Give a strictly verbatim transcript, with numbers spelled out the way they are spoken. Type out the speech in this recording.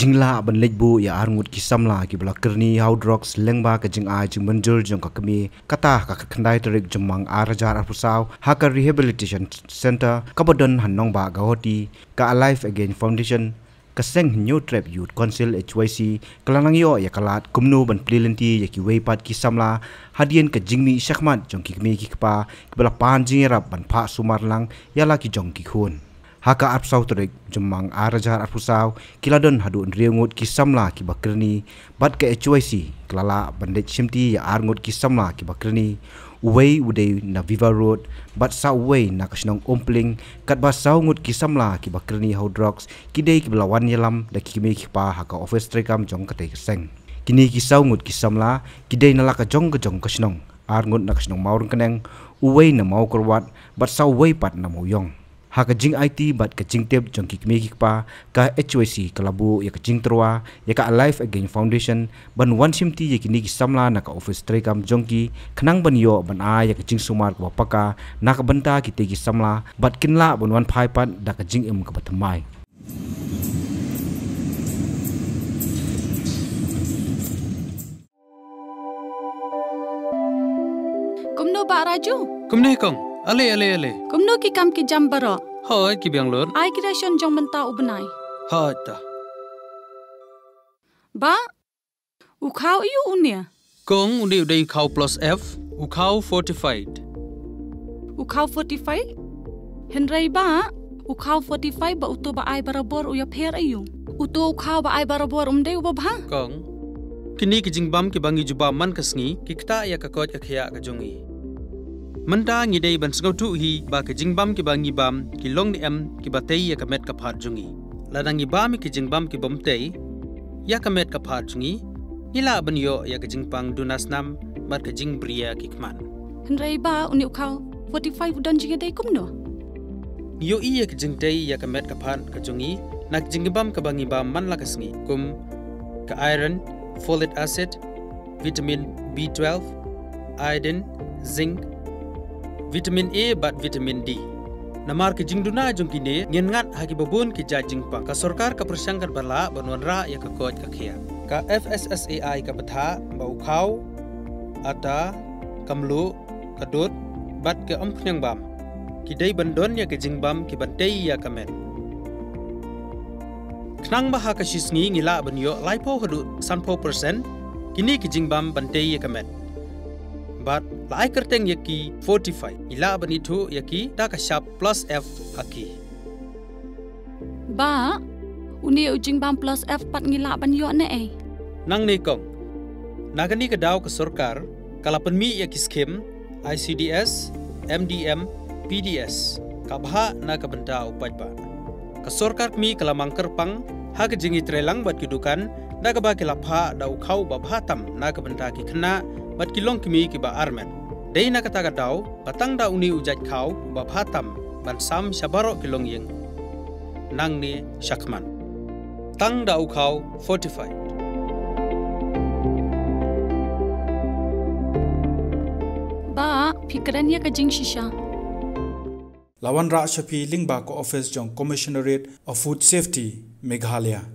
Jinglah ban leit buh ïa arngut ki samla kiba la kyrni ha u drugs lyngba ka jingai jingmynjur jong ka kmie, kata ha ka khatkhyndai tarik Jymmang ar hajar arphew saw, ha ka Rehabilitation Centre kaba don ha nongbah Guwahati, ka Alive Again Foundation, ka Seng Hynñiewtrep Youth Council, H Y C, ka la nang ïoh ïa ka lad kumno ban plie lynti ïa kiwei pat ki samla hadien ka jingmih shakhmat jong ki kmie ki kpa kiba la pan jingïarap ban phah sumar lang ïa la ki jong ki khun. Ha ka arphew saw tarik Jymmang ar hajar arphew saw, ki la don haduh hynriew ngut ki samla kiba kyrni, bad ka H Y C ka la lah ban leit shimti ïa arngut ki samla kiba kyrni. Uwei u dei na Viva Road, bad sa uwei na ka shnong Umpling, katba saw ngut ki samla kiba kyrni ha u drugs, ki dei kiba la wan ïalam da ki kmie ki kpa ha ka ophis treikam jong katei ka seng. Kine ki saw ngut ki samla ki dei na la ka jong ka jong ka shnong, arngut na ka shnong Mawryngkneng, uwei na Mawkyrwat, bad sa uwei pat na Mawiong. Ha ka jingaiti bad ka jingtip jong ki kmie ki kpa, ka H Y C ka la buh ïa ka jingtyrwa ïa ka Alive Again Foundation ban wan shimti ïa kine ki samla na ka ophis treikam jong ki, khnang ban ïoh ban ai ïa ka jingsumar kaba paka na ka bynta kitei ki samla, bad kin lah ban wan phai pat da ka jingim kaba thymmai. Kumno Bah Raju? Kumne kong, ale ale ale. Kumno ki kam ki jam baroh? Hooid ki biang lut. Ai ki ration jong mynta u bnai. Hooid ta. Bah, u khaw aiu une? Kong, une u dei u khaw plus F, u khaw fortified. U khaw fortified? Hynrei Bah, u khaw fortified bad uto ba ai barabor u ïapher aiu? Uto u khaw ba ai barabor um dei uba bha? Kong, kine ki jingbam kiba ngi ju bam man ka sngi ki ktah ïa ka koit ka khiah ka jong ngi. Mynta ngi dei ban sngewthuh hi ba ki jingbam kiba ngi bam ki long ne em kiba tei ïa ka met ka phad jong ngi. Lada ngi bam ïa ki jingbam ki bym tei ïa ka met ka phad jong ngi, ngi lah ban ïoh ïa ka jingpang duna snam bad ka jingbriew ki khmat. Hynrei Bah, une u khaw fortified u don jingïadei kumno? Ngi ïohi ïa ka jingtei ïa ka met ka phad ka jong ngi na ka jingbam kaba ngi bam man la ka sngi, kum ka iron, folic acid, vitamin B twelve, iodine, zinc, vitamin A bad vitamin D. Namar ki jingduna jong kine ngin ngat ha kiba bun ki jait jingpang. Ka sorkar ka pyrshang katba lah ban wanrah ïa ka koit ka khiah. Ka F S S A I ka batai ba u khaw, ata, ka mluh, ka dud bad ka umphniang bam ki dei ban don ïa ki jingbam kiban tei ïa ka met. Khnang ba ha ka shi sngi ngi lah ban ïoh laiphew haduh sanphew percent kine ki jingbam ban tei ïa ka met. Bad la ai kyrteng ïa ki fortified, ngi lah ban ithuh ïa ki da ka shap plus F ha ki. Bah, une u jingbam plus F pat ngi lah ban ïoh ne ei? Nangne kong, na kane ka daw ka sorkar ka la pynmih ïa ki skim I C D S, M D M, P D S, ka bhah na ka bynta u paidbah. Ka sorkar kmie ka la mang kyrpang ha ka jingïatreilang bad ki dukan da kaba ki la phah da u khaw ba bha tam na ka bynta ki khynnah bad ki longkmie kiba armet. Dei na kata ka daw ba tang da une u jait khaw ba bha tam ban sam sha baroh ki longïing. Nangne shakhmat, tang da u khaw fortified. Bah, phi kren ïa ka jingshisha. La wanrah sha phi lyngba ka office jong Commissionerate of Food Safety, Meghalaya.